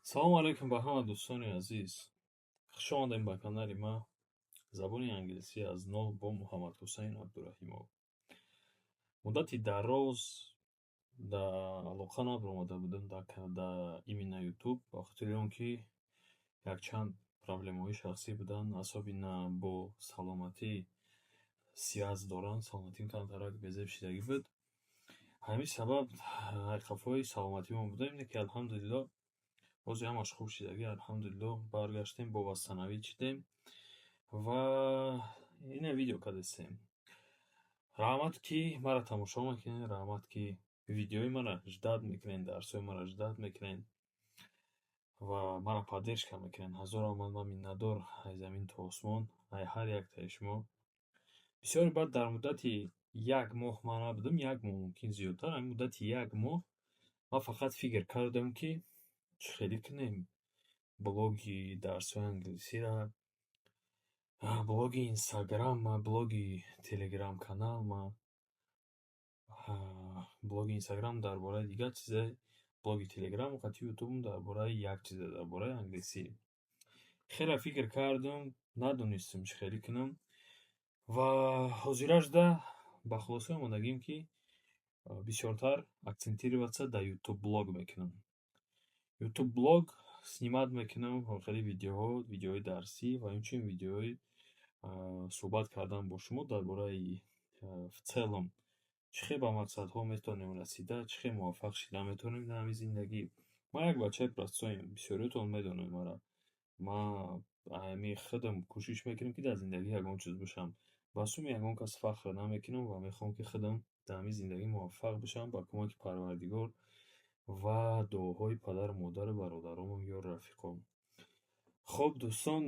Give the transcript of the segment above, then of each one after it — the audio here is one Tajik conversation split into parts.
Салому алайкум ба ҳама, дӯстони азиз. Хуш омадем ба канали ма, «Забони англисӣ аз нол» бо Муҳаммадҳусайн Абдураҳимов. Муддати дароз дар алоқа набаромада будам дар именно Ютуб, ба хотири он ки якчанд проблемаҳои шахсӣ буданд, особенно бо саломатӣ связь доранд. Саломатиам камтарак безеб шидагӣ буд. Ҳамин сабаб қафои саломатимон будем, ки, алҳамдулиллоҳ, бози ҳамаш хуб шидагӣ, алҳамдулиллоҳ, баргаштем, бо восстановить шидем ва ина видео кардастем. Раҳмат, ки маро тамошо мекунед, раҳмат, ки видеои маро ждать мекунед, дарсҳои маро ждать мекунед ва маро поддержка мекунед. Ҳазор раҳмат, ман миннатдор аз замин то осмон ай ҳар яктаи шумо. Бисёре баъд дар муддати як моҳ ман набудам, як моҳ, мумкин зиёдтар, ҳамин муддати як моҳ ман фақат фикр кардам, ки чӣ хеле кунем блоги дарсҳои англисиро, блоги Инстаграмма, блоги Телеграм-каналма. Блоги Инстаграм дар бораи дигар чизе, блоги Телеграму қати Ютубам дар бораи як чизе, дар бораи англисӣ. Хеле фикр кардам, надонистам, чӣ хеле кунам, ва ҳозиражда ба хулоса омадагим, ки бисёртар акцентироваться дар Ютуб блог мекунам. Ютуб блог снимать мекунам, хеле видеоҳо, видеоҳои дарсӣ ва инчунин видеоҳои суҳбат кардан бо шумо дар бораи в целом чӣ хел ба мақсадҳо метавонем расида, чӣ хел муваффақ шида метавонем дар ҳамин зиндагӣ. Ман як бачаи простоем, бисёриётон медонед маро. Ман ҳамин худам кӯшиш мекунам, ки дар зиндагӣ ягон чиз бошам. Ба суми ягон кас фахр намекунам ва мехоҳам, ки худам дар ҳамин зиндагӣ муваффақ бошам ба кӯмаки Парвардигор ва дуоҳои падару модару бародарому ёру рафиқом. Хоб, дӯстон,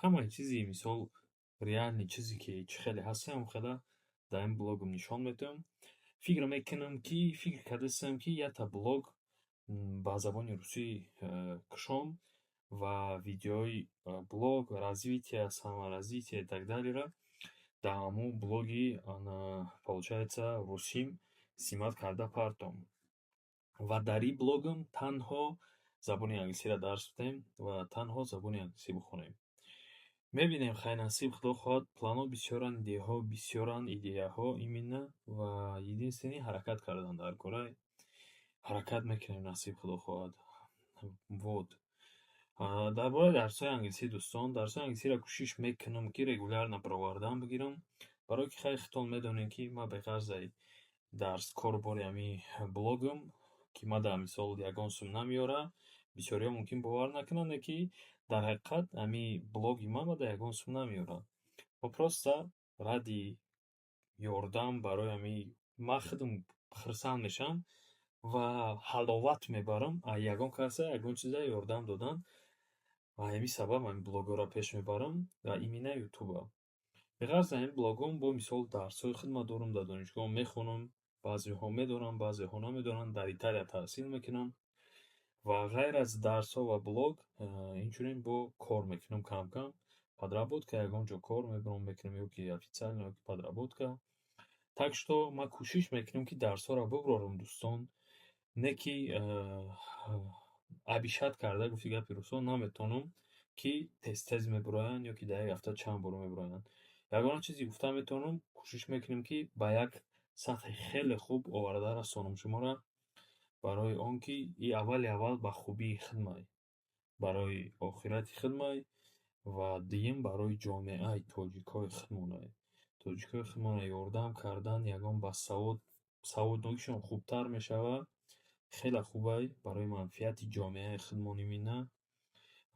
ҳамаи чизи, мисол, реальный чизе, ки чӣ хеле ҳастем, ҳам дар ин блогам нишон медиҳам. Фикр мекунам, ки фикр кардастам, ки якта блог ба забони русӣ кушом ва видеои блог, развитие, саморазвитие и так далее-ро дар ҳамун блоги, получается, русим снимать карда партом. Ва дар ин блогам танҳо забони англисиро дарс бидем ва танҳо забони англисӣ бихонем. Мебинем, хай, насиб, Худо хоҳад, планҳо бисёранд, идеяҳо бисёранд, идеяҳо именно, ва единственный ҳаракат кардан дар кора. Ҳаракат мекунем, насиб, Худо хоҳад. Вот. Дар бораи дарсҳои англисӣ, дӯстон, дарсҳои англисиро кӯшиш мекунам, ки регулярно баровардан бигирам, барое ки, хай, худтон медонед, ки ман беғарзаи дарс кору бори ҳамин блогам, ки ман дар мисол ягон сум намеёрад, бисёриҳо мумкин бовар накунанд, ки дар ҳақиқат ҳамин блоги ман дар ягон сум намеёрад. Ва просто ради ёрдам барои ҳамин ман худам хурсанд мешавам ва ҳаловат мебарам аз ягон касе ягон чизе ёрдам додан, ва ҳамин сабаб ҳамин блогҳоро пеш мебарам ва именно Ютуба. Беғарз ҳамин блогҳом, бо мисол дарсҳои худма дорам, дар донишгоҳ мехонам, баъзеҳо медонанд, баъзеҳо намедонанд, дар Италия таҳсил мекунам ва ғайр аз дарсҳо ва блог, инчунин бо кор мекунам кам-кам, подработка, ягон ҷо кор мебарам, мекунам, ё ки официально, ё ки подработка. Так что ман кӯшиш мекунам, ки дарсҳоро бибарорам, дӯстон, не ки обещать карда, гуфти гапи рӯсҳо, наметавонам, ки тез-тез мебароянд ё ки дар як ҳафта чанд бор мебароянд. Ягона чизе гуфта метавонам, кӯшиш мекунем, ки ба як сатҳи хеле хуб оварда расонам шуморо, барои он ки и аввали аввал ба хубии худмай, барои охирати худмай ва дуюм барои ҷомеаи тоҷикҳои худмонай. Тоҷикҳои худмонро ёрдам кардан, ягон ба савод, саводнокишон хубтар мешавад, хеле хубай барои манфиати ҷомеаи худмон именно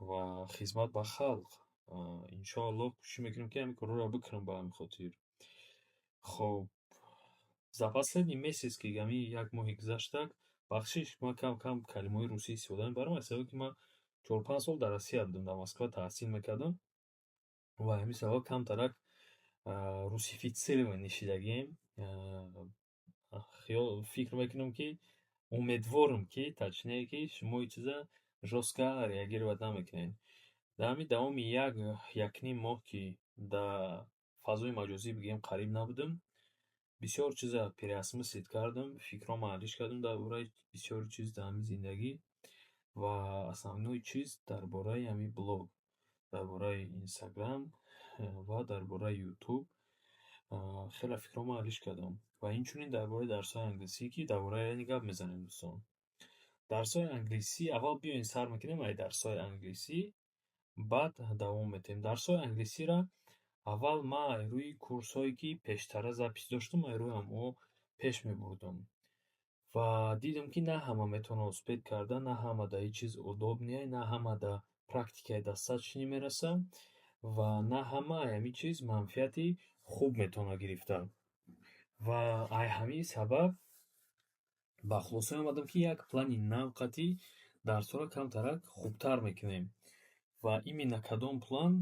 ва хизмат ба халқ. Иншоаллоҳ, кӯшиш мекунем, ки ҳамин корҳоро бикунам ба ҳамин хотир. Хоб, за последний месяц, ки ҳамин як моҳи гузашта, бахшиш, ман кам-кам калимаҳои русӣ истифода мебарам, аз сабаби ки ман 4-5 сол дар Россия будам, дар Москва таҳсил мекардам ва ҳамин сабаб камтарак русифицированный шидагием. Хиёл, фикр мекунам, ки умедворам, ки, точнее, ки шумо ин чиза жёстко реагировать намекунед. Дар ҳамин давоми як, якним моҳ, ки дар фазои маҷозӣ, бигӯем, қариб набудам, бисёр чиза переосмыслить кардам, фикрҳоро алиш кардам дар бораи бисёр чиз дар ҳамин зиндагӣ. Ва основной чиз дар бораи ҳамин блог, дар бораи Инстаграм ва дар бораи Ютуб хеле фикрҳо ман алиш кардам. Ва инчунин дар бораи дарсҳои англисӣ, ки дар бораи ин гап мезанем, дӯстон. Дарсҳои англисӣ аввал биёед, сар мекунем ай дарсҳои англисӣ, баъд давом метиҳем. Дарсҳои англисиро аввал ман ай рӯи курсҳое, ки пештара запись доштам, ай рӯи ҳамонҳо пеш мебурдам. Ва дидам, ки на ҳама метавонад успеть карда, на ҳама дар ин чиз удобный, на ҳама дар практикаи достаточный мерасад ва на ҳама ай ҳамин чиз манфиати хуб метавонад гирифта. Ва ай ҳамин сабаб ба хулосае омадам, ки як плани нав қатъи дарсҳоро камтарак хубтар мекунем. Ва именно кадом план,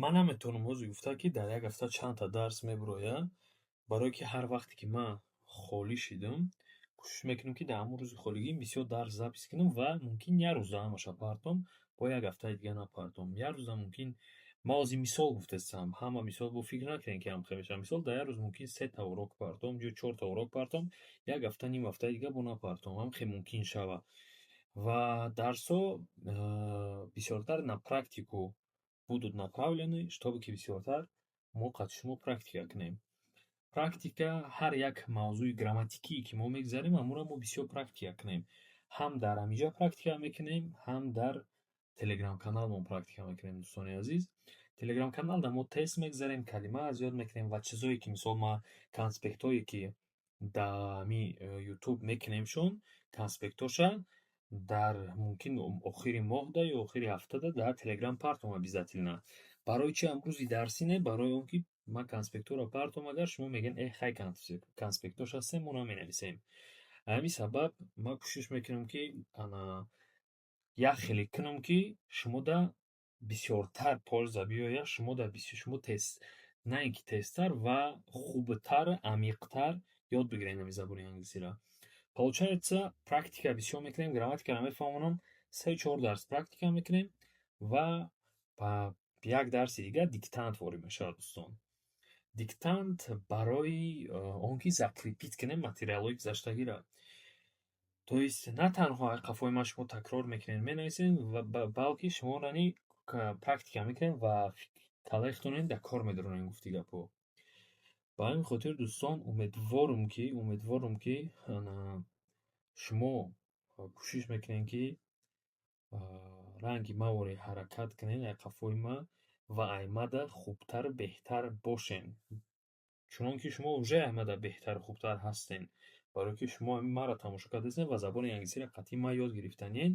ман наметавонам ҳозир гуфта, ки дар як ҳафта чандта дарс мебурояд, барое ки ҳар вақте ки ман холӣ шидам, кӯшиш мекунам, ки дар ҳамон рӯзи холигӣ бисёр дарс запись кунам ва мумкин як рӯза ҳамаша партом, бо як ҳафтаи дига напартом. Як рӯза мумкин, ман ҳозир мисол гуфтастам, ҳама мисол бо фикр накунед, ки ҳамхел мешавад. Мисол, дар як рӯз мумкин сета урок партом ё чорта урок партом, як ҳафта, ним ҳафтаи дига бо напартом. Ҳамхел мумкин шавад. Ва дарсҳо бисёртар на практику будут направлены, чтобы ки бисёртар мо қати шумо практика кунем. Практика, ҳар як мавзӯи грамматикие, ки мо мегзарем, ҳамонро мо бисёр практика кунем. Ҳам дар ҳаминҷа практика мекунем, ҳам дар телеграм-каналмон практика мекунем, дӯстони азиз. Телеграм-каналда мо тест мегзарем, калима аз ёд мекунем ва чизое, ки мисол ма конспектҳое, ки дар ҳамин Ютуб мекунемшон, конспектҳоша дар мумкин охири моҳда ё охири ҳафтада дар Телеграм партом обязательно. Барои чи ҳамрӯзи дарсӣ не? Барои он ки ман конспектҳоро партом, агар шумо мегӯед: «Э, хай, конспектҳош ҳастем, мо наменависем». Ҳамин сабаб ман кӯшиш мекунам, ки ана як хеле кунам, ки шумода бисёртар польза биёяд, шумода шумо тез, на ин ки тезтар ва хубтар, амиқтар ёд бигиред ҳамин забони англисиро. Получается, практика бисёр мекунем, грамматикаро мефаҳмонам, се чор дарс практика мекунем ва ба як дарси дигар диктант ворид мешавад, дӯстон. Диктант барои он ки закрепить кунем материалҳои гузаштагиро. То есть на танҳо қафои ман шумо такрор мекунед, менависед, балки шумо рани практика мекунед ва каллаи худтонро дар кор медаронед, гуфти гапҳо. Ба ҳамин хотир, дӯстон, умедворум, ки шумо кӯшиш мекунед, ки ранги маворе ҳаракат кунед ай қафои ман ва ай мада хубтару беҳтар бошен. Чунон ки шумо уже ай мада беҳтару хубтар ҳастен. Барое ки шумо ҳамин маро тамошо кардастед ва забони англисиро қатъӣ ман ёд гирифтаниен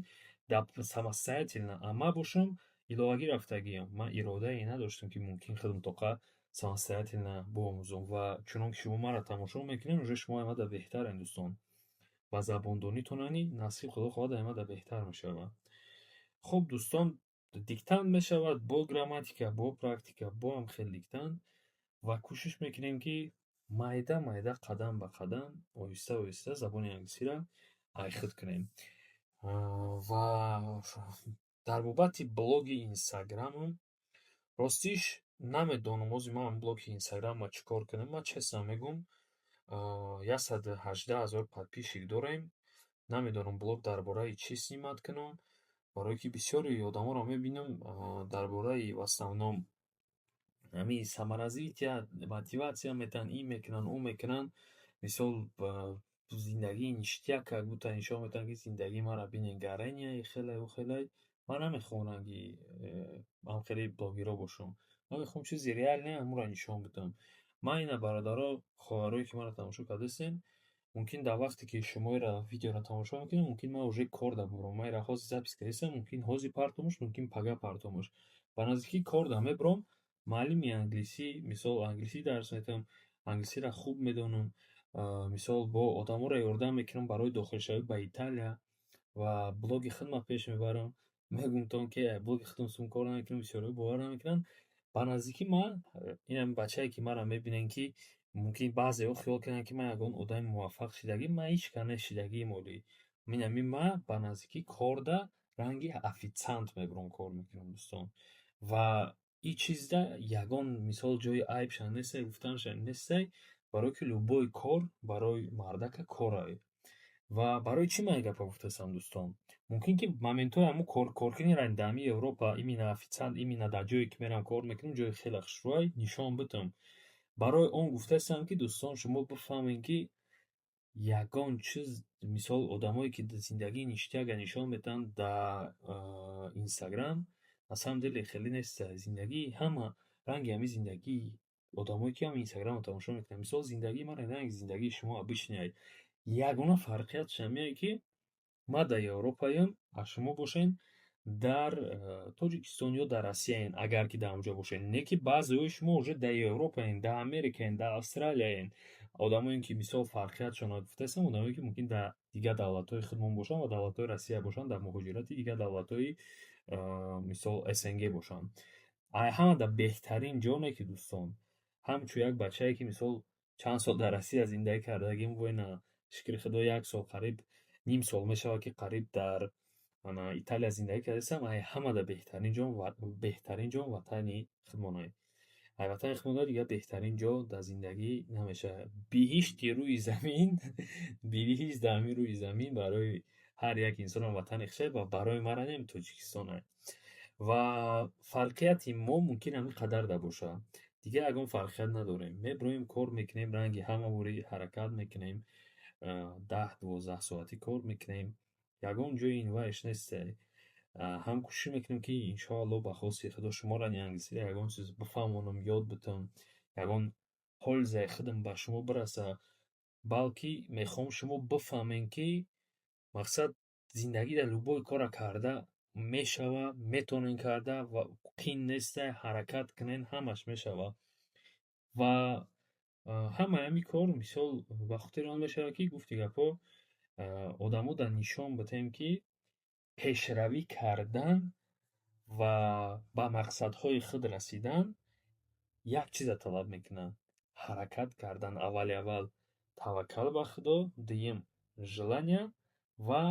самостоятельно, а ман бошам иловагӣ рафтагиам. Ман иродае надоштам, ки мумкин худам тоқа самостоятельно биомӯзам, ва чунон ки шумо маро тамошо мекунед, уже шумо ай мада беҳтарен, дӯстон. Ва забондонитонани насиб, Худо хоҳад, ай мада беҳтар мешавад. Хуб, дӯстон, диктант мешавад бо грамматика, бо практика, бо ҳам хел диктант ва кӯшиш мекунем, ки майда майда, қадам ба қадам, оҳиста оҳиста забони англисиро айхуд кунем. Ва дар бобати блоги Инстаграмам, ростиш, намедонам ҳозир ман блоги Инстаграмро чӣ кор кунам. Ман честно мегӯм, 118 000 подписчик дорем. Намедонам, блог дар бораи чӣ снимать кунам, барое ки бисёри одаморо мебинам, дар бораи в основном ҳамин саморазвития, мотиватсия метаҳанд, ин мекунанд, он мекунанд. Мисол, зиндагии ништяк как будто нишон медиҳанд, ки зиндагии маро бинед, горения, хеле ӯ хеле. Ман намехоҳам ранги ҳамхели блогерҳо бошам. Ман мехоҳам чизи реальный ҳамонро нишон бидиҳам. Ман ина, бародаро, хоҳарое, ки маро тамошо кардастед, мумкин дар вақте ки шумо ира видеоро тамошо мекунед, мумкин ман уже кор дар бурам. Ман ира ҳозир запись кардастам, мумкин ҳозир партомаш, мумкин пага партомаш. Ба наздикӣ кор дар мебурам, муаллими англисӣ, мисол, англисӣ дарс медиҳам, англисиро хуб медонам, мисол, бо одаморо ёрдам мекунам барои дохилшавӣ ба Италия ва блоги худро пеш мебарам. Мегӯм ки блоги худам сум кор намекунам, бисёриҳо бовар намекунанд. Ба наздикӣ ман инам бачае, ки маро мебинанд, ки мумкин баъзеҳо хиёл кунанд, ки ман ягон одами муваффақ шудагӣ, ман ҳеҷ кас нешудагием олӣ. Инами ман ба наздикӣ корда ранги офитсиант мебурам, кор мекунам, дӯстон. Ва ин чизда ягон, мисол, ҷои айбшам нестай, гуфтанашам нестай, барое ки любой кор барои мардака корае. Ва барои чӣ ман ин гапро гуфтастам, дӯстон? Мумкин ки моментҳои ҳамун коркунира дар ҳамин Европа, именно официант, именно дар ҷое ки мерам кор мекунам, ҷои хеле хушрӯй нишон бидам. Барои он гуфтастам, ки, дӯстон, шумо бифаҳмед, ки ягон чиз, мисол, одамое ки зиндагии ништяка нишон медиҳанд дар Инстаграм, на самом деле хеле неста. Зиндагии ҳама ранги ҳамин зиндагии одамое ки ҳам Инстаграмро тамошо мекунанд. Мисол, зиндагии ман ранги зиндагии шумо обычный. Ягона фарқиятш ҳамине, ки ман дар Европаям, а шумо бошед дар Тоҷикистон ё дар Россияен, агар ки дар онҷо бошед. Не ки баъзеҳои шумо уже дар Европаен, дар Америкаен, дар Австралияен. Одамое ки, мисол, фарқиятшонро гуфтастам, одамое ки мумкин дар дигар давлатҳои худмон бошанд ва давлатҳои Россия бошанд, дар муҳоҷирати дигар давлатҳои, мисол, СНГ бошанд. Ҳама дар беҳтарин ҷо не ки, дӯстон, ҳамчун як бачае ки, мисол, чанд сол дар Россия зиндагӣ кардагим, война, шукри Худо, як сол, қариб ним сол мешавад, ки қариб дар Италия зиндагӣ кардастам, ай ҳамада беҳтарин ҷо ватани худмонае. Ай ватани худмона дигар беҳтарин ҷо дар зиндагӣ намешавад. Биҳишти рӯи замин, биҳишт дар ҳамин рӯи замин барои ҳар як инсонам ватани худшае ва барои мара нем Тоҷикистонае. Ва фарқияти мо мумкин ҳамин қадар да бошад. Дигар ягон фарқият надорем. Мебироем, кор мекунем, ранги ҳама ворӣ ҳаракат мекунем, 10-12 соатӣ кор мекунем. Ягон ҷои инвайш несте. Ҳам кӯшиш мекунем, ки, иншоалло, ба хости Худо, шуморо англисиро ягон чиз бифаҳмонам, ёд битам, ягон пользаи худам ба шумо бираса, балки мехоҳам шумо бифаҳмед, ки мақсад зиндагӣ дар любой корро карда мешава, метавонед карда ва қин несте, ҳаракат кунед, ҳамаш мешава. Ва ҳамаи ҳамин кор, мисол, ба хотири он мешавад, ки, гуфти гапҳо, одамо дар нишон бидиҳем, ки пешравӣ кардан ва ба мақсадҳои худ расидан як чизро талаб мекунад: ҳаракат кардан. Аввали аввал таваккал ба Худо, дуюм желание ва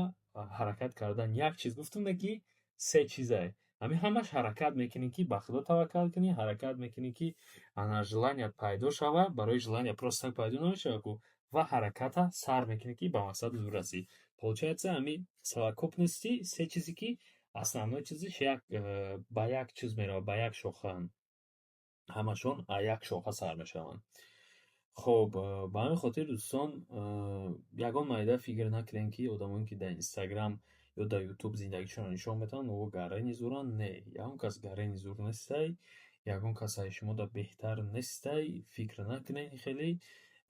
ҳаракат кардан. Як чиз гуфтам, не ки се чизае. Ҳамин ҳамаш ҳаракат мекунӣ, ки ба Худо таваккал кунӣ, ҳаракат мекунӣ, ки ана желаният пайдо шавад, барои желание просто так пайдо намешавад ку, ва ҳараката сар мекунӣ, ки ба мақсадат бирасӣ. Получается, ҳамин совокупности се чизе, ки основной чизиш як ба як чиз меравад, ба як шохаанд. Ҳамашон аз як шоха сар мешаванд. Хоб, ба ҳамин хотир, дӯстон, ягон майда фикр накунед, ки одамое ки дар Инстаграм ё дар Ютуб зиндагишонро нишон медиҳанд, онҳо гарени зӯранд. Не, ягон кас гарени зӯр нестай, ягон кас аз шумо да беҳтар нестай, фикр накунед хеле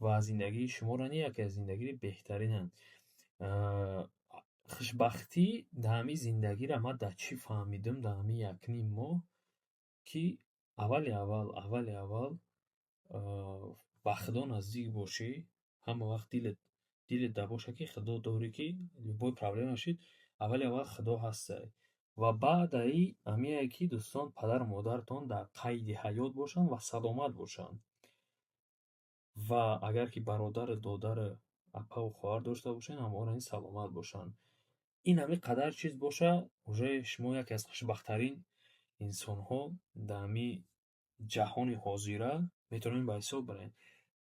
ва зиндагии шуморо не, яке аз зиндагии беҳтаринанд. Хушбахтӣ дар ҳамин зиндагиро ман дар чӣ фаҳмидам дар ҳамин якним моҳ, ки аввали аввал ба Худо наздик бошӣ, ҳама вақт дилет дар бошад, ки Худо дорӣ, ки любой проблема шид, аввали аввал Худо ҳастай. Ва баъдаи ҳамине, ки, дӯстон, падару модаратон дар қайди ҳаёт бошанд ва саломат бошанд. Ва агар ки бародару додару апаву хоҳар дошта бошед, ҳамонҳо низ саломат бошанд. Ин ҳамин қадар чиз боша, уже шумо яке аз хушбахттарин инсонҳо дар ҳамин ҷаҳони ҳозира метавонед ба ҳисоб баред.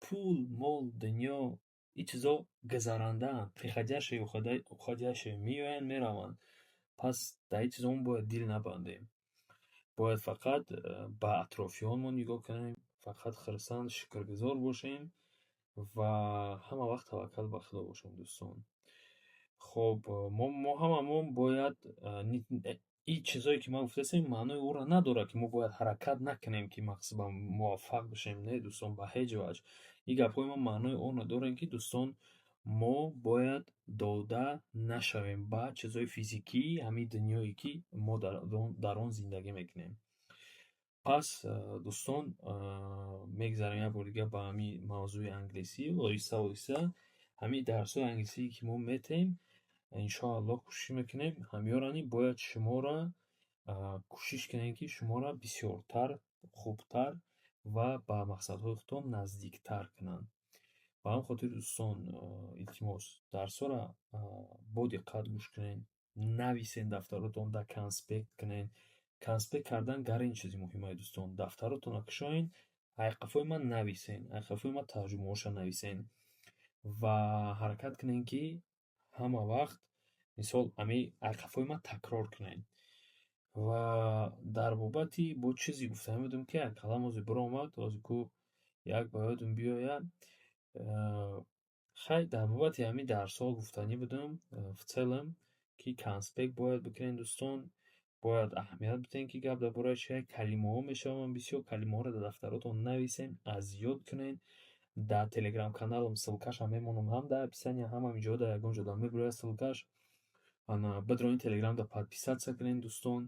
Пул, мол, дунё, ин чизҳо гузарандаанд, приходящие, уходящие, меоянд, мераванд. Пас дар ин чизҳо мо бояд дил набандем. Бояд фақат ба атрофиёнмон нигоҳ кунем, фақат хурсанд, шукргузор бошем ва ҳама вақт таваккал ба Худо бошем, дӯстон. Хоб, мо ҳамамон бояд ин чизое ки ман гуфтаистам, маънои онро надорад, ки мо бояд ҳаракат накунем, ки муваффақ бишем. Не, дӯстон, ба ҳеҷ ваҷҳ. Ин гапҳои ман маънои онро доранд, ки, дӯстон, мо бояд дода нашавем ба чизҳои физикии ҳамин дунёе, ки мо дар он зиндагӣ мекунем. Пас, дӯстон, мегзарем як бори дигар ба ҳамин мавзӯи англисӣ. Оҳиста оҳиста ҳамин дарсҳои англисие, ки мо метаҳем, иншоаллоҳ, кӯшиш мекунем ҳамёрани бояд шуморо кӯшиш кунем, ки шуморо бисёртар, хубтар ва ба мақсадҳои худтон наздиктар кунанд. Ба ҳамин хотир, дӯстон, илтимос, дарсҳоро бо диққат гӯш кунед, нависед дафтаротонда, конспект кунед. Конспект кардан гарин чизи муҳимае, дӯстон. Дафтаротонро кушоед, ай қафои ман нависед, ай қафои ман тарҷумаҳоша нависед ва ҳаракат кунед, ки Ҳама вақт, мисол, ҳамин қафои ман такрор кунед. Ва дар бобати бо чизе гуфтанӣ будам, ки калам ҳозир биромад, ҳозир ку як ба ёдам биёяд. Хай, дар бобати ҳамин дарсҳо гуфтанӣ будам, в целом, ки конспект бояд бикунед, дӯстон, бояд аҳамият бидиҳем, ки гап дар бораи чи калимаҳо мешаванд. Бисёр калимаҳоро дар дафтаротон нависен, аз ёд кунед. Дар телеграм-каналам ссылкаша мемонам ҳам дар описания, ҳам ҳаминҷо дар ягон ҷо мебирояд ссылкаш. Ана бидроин, телеграмда подписаться кунед, дӯстон,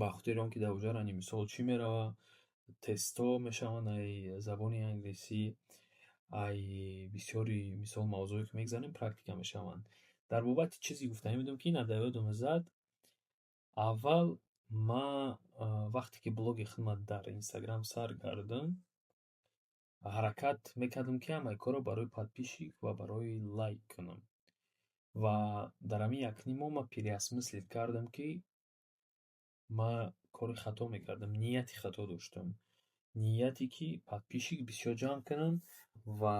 ба хотири он ки дар оҷа рани мисол чӣ меравад, тестҳо мешаванд ай забони англисӣ, ай бисёри мисол мавзӯъе ки мегзарем, практика мешаванд. Дар бобати чизе гуфтанӣ будам, ки ина дар ёдам зад. Аввал ман, вақте ки блоги худро дар Инстаграм сар кардам, ҳаракат мекардам, ки ҳамаи корро барои подписчик ва барои лайк кунам. Ва дар ҳамин якним моҳ ман переосмыслить кардам, ки ман кори хато мекардам, нияти хато доштам. Нияте ки подписчик бисёр ҷамъ кунам ва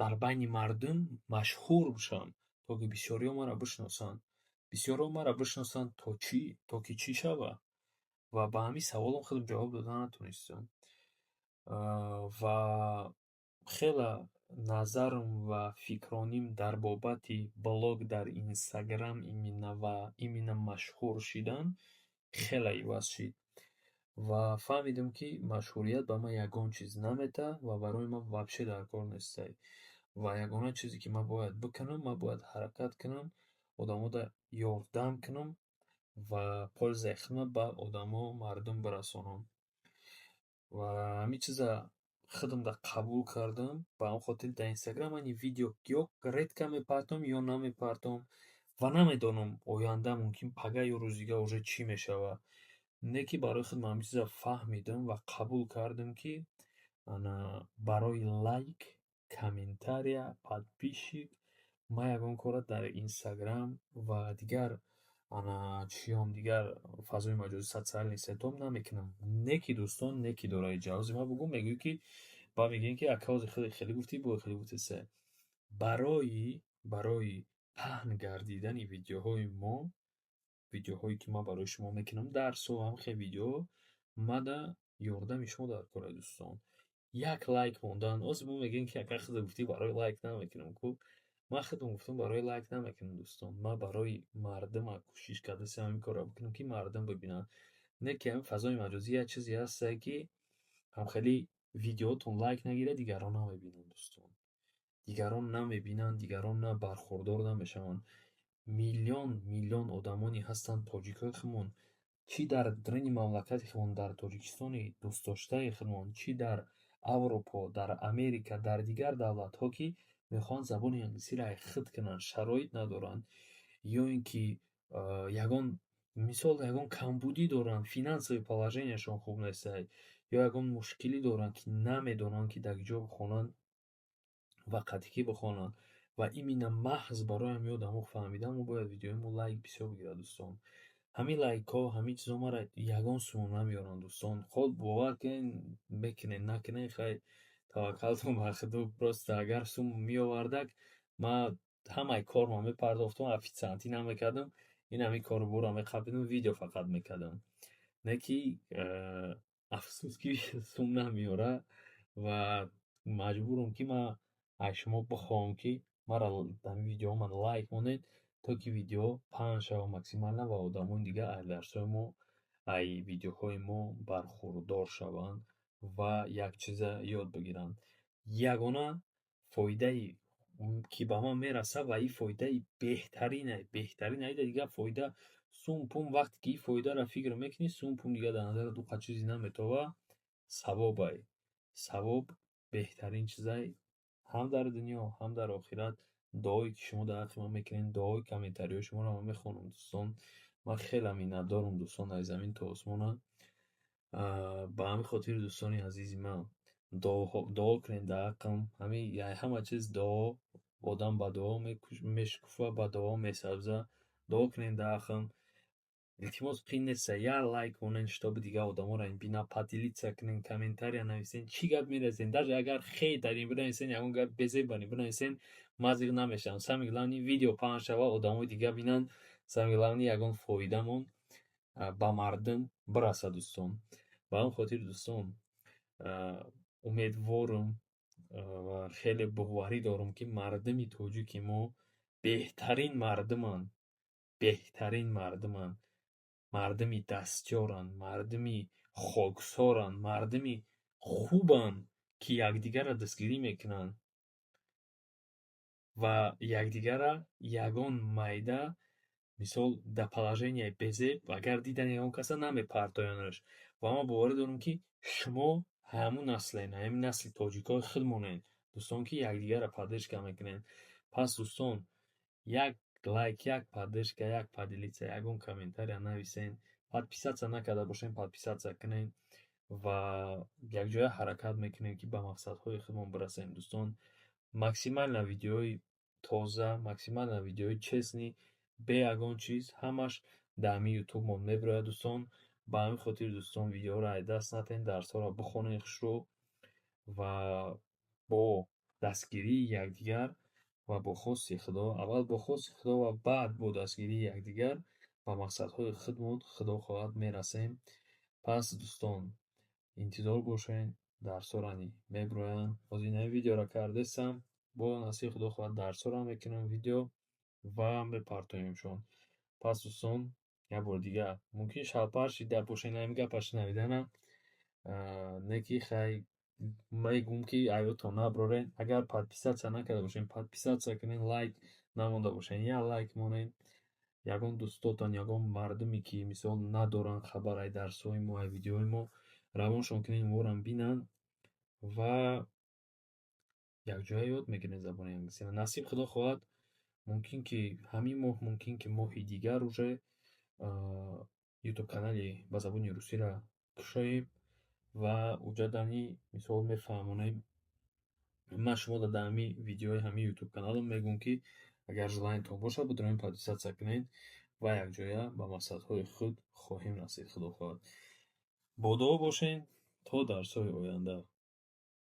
дар байни мардум машҳур бошам, то ки бисёриҳо маро бишносанд. Бисёриҳо маро бишносанд то чӣ? То ки чӣ шавад? Ва ба ҳамин саволам худам ҷавоб дода натонистам. Ва хеле назарам ва фикроним дар бобати блог дар Инстаграм именно ва именно машҳур шидан хеле иваз шид. Ва фаҳмидам, ки машҳурият ба ман ягон чиз наметаҳад ва барои ман вообще дар кор нестае. Ва ягона чизе, ки ман бояд бикунам, ман бояд ҳаракат кунам, одамода ёрдам кунам ва пользаи худро ба одамо, мардум бирасонам. Ва ҳамин чиза худамда қабул кардам. Ба ҳамин хотир дар Инстаграм ман видео ё редко мепартом, ё намепартом ва намедонам, оянда мумкин пага ё рӯзи дигар уже чӣ мешавад. Не ки барои худам ҳамин чиза фаҳмидам ва қабул кардам, ки ана барои лайк, комментария, подписчик ман ягон корро дар Инстаграм ва дигар ана чиём, дигар фазои маҷозӣ, социальный сетьҳом намекунам. Не ки, дӯстон, не ки дораи ҷавози ман бугӯ, мегӯӣ, ки ба мегӯем, ки ака, ҳозир хеле хеле гуфтӣ, бо хеле гуфтӣ. Барои паҳн гардидани видеоҳои мо, видеоҳое, ки ман барои шумо мекунам, дарсҳо, ҳамхел видеоҳо, мада ёрдами шумо дар кор, дӯстон. Як лайк мондан. Ҳозир мо мегӯем, ки ака, худат гуфтӣ, барои лайк намекунам ку. Ман худам гуфтам, барои лайк намекунам, дӯстон. Ман барои мардума кӯшиш кардастам ҳамин корро бикунам, ки мардум бибинанд. Не ки ҳамин фазои маҷозӣ як чизе ҳастае, ки ҳамхели видеоҳотон лайк нагирад, дигарон намебинанд, дӯстон. Дигарон намебинанд, дигарон на бархурдор намешаванд. Миллион миллион одамоне ҳастанд, тоҷикҳои худмон, чӣ дар даруни мамлакати худмон, дар Тоҷикистони дӯстдоштаи худмон, чӣ дар Аврупо, дар Америка, дар дигар давлатҳо, ки мехоҳанд забони англисиро худ кунанд, шароит надоранд ё ин ки ягон, мисол, ягон камбудӣ доранд, финансовый положенияшон хуб нестае ё ягон мушкилӣ доранд, ки намедонанд, ки дар куҷо бихонанд ва қати кӣ бихонанд. Ва именно маҳз барои ҳамин одамо фаҳмидан, мо бояд видеои мо лайк бисёр бигирад, дӯстон. Ҳамин лайкҳо, ҳамин чизҳо маро ягон сумон намеёранд, дӯстон. Хоб, бовар кунед, мекунед, накунед, хай, таваккалтон ба Худо. Просто агар сум меовардак, ман ҳамаи корро мепардохтам, официантӣ намекардам, ин ҳамин кору борро меқапидам, видео фақат мекардам. Не ки афсӯс, ки сум намеёрад ва маҷбурам, ки ман аз шумо бихоҳам, ки маро ҳамин видеоҳо лайк монед, то ки видео паҳн шавад максимально ва одамони дигар аз дарсҳои мо, ай видеоҳои мо бархурдор шаванд ва як чиза ёд бигиранд. Ягона фоидае, ки ба ман мерасад, ва ин фоидаи беҳтарине, беҳтарин, аида дигар фоида сум пум, вақте ки ин фоидаро фикр мекунӣ, сум пум дигар дар назарат он қадр чизе наметобад, савобай. Савоб беҳтарин чизай ҳам дар дунё, ҳам дар охират. Дуое, ки шумо дар ҳаққи ман мекунед, дуои комментариҳои шуморо ман мехонам, дӯстон. Ман хеле миннатдорам, дӯстон, аз замин то осмона. Ба ҳамин хотир, дӯстони азизи ман, дуо кунед дар ҳаққам. Ҳамин ҳама чиз дуо, одам ба дуо мешукуфа, ба дуо месабза. Дуо кунед дар ҳаққам. Илтимос, қин неста, як лайк монед, чтобы дигар одаморо бинанд, поделиться кунед, комментария нависен, чӣ гап мерасен. Даже агар хейт дарин бинависен, ягон гап безеб барин бинависен, ман зиқ намешавам. Самое главное, видео паҳн шавад, одамои дигар бинанд. Самое главное, ягон фоидамон ба мардум бирасад, дӯстон. Ба ҳамин хотир, дӯстон, умедворам ва хеле боварӣ дорам, ки мардуми тоҷики мо беҳтарин мардуманд, беҳтарин мардуманд, мардуми дастёранд, мардуми хоксоранд, мардуми хубанд, ки якдигарро дастгирӣ мекунанд ва якдигарра ягон майда, мисол, дар положенияи безеб агар дидан ягон каса, намепартоянаш. Ва ман боварӣ дорам, ки шумо ҳамун наслен, ҳамин насли тоҷикҳои худмонед, дӯстон, ки якдигарро поддержка мекунед. Пас, дӯстон, як лайк, як поддержка, як поделиться, ягон комментария нависен, подписаться накарда бошен, подписаться кунед ва якҷоя ҳаракат мекунем, ки ба мақсадҳои худмон бирасем, дӯстон. Максимально видеои тоза, максимально видеои честный, бе ягон чиз, ҳамаш дар ҳамин ютубмон мебирояд, дӯстон. Ба ҳамин хотир, дӯстон, видеоҳоро аз даст натиҳед, дарсҳоро бихонед хушрӯ ва бо дастгирии якдигар ва бо хости Худо, аввал бо хости Худо ва баъд бо дастгирии якдигар ба мақсадҳои худмон, Худо хоҳад, мерасем. Пас, дӯстон, интизор бошед, дарсҳоро мебироянд. Ҳозир ин видеоро кардестам, бо насиби Худо хоҳад, дарсҳоро мекунам видео ва мепартоемшон. Пас, дӯстон, як бори дигар мумкин шалпар шида бошед ҳамин гапа шунавидана, не ки хай мегӯм, ки аётон набароред. Агар подписаться накарда бошед, подписаться кунед, лайк намонда бошед, як лайк монед. Ягон дӯстотон, ягон мардуме, ки мисол надоранд хабар ай дарсҳои мо, ай видеоҳои мо, равоншон кунед, онҳоро бинанд ва якҷоя ёд мегирем забони англисиро. Насиб Худо хоҳад, мумкин ки ҳамин моҳ, мумкин ки моҳи дигар уже ютуб канали ба забони русиро кушоем ва уҷадани мисол мефаҳмонем. Ман шуморо дар ҳамин видеои ҳамин ютуб каналам мегӯям, ки агар желаниятон бошад, бидонед, подписаться кунед ва якҷоя ба мақсадҳои худ хоҳем расид, Худо хоҳад. Бо дуо бошед то дарсҳои оянда.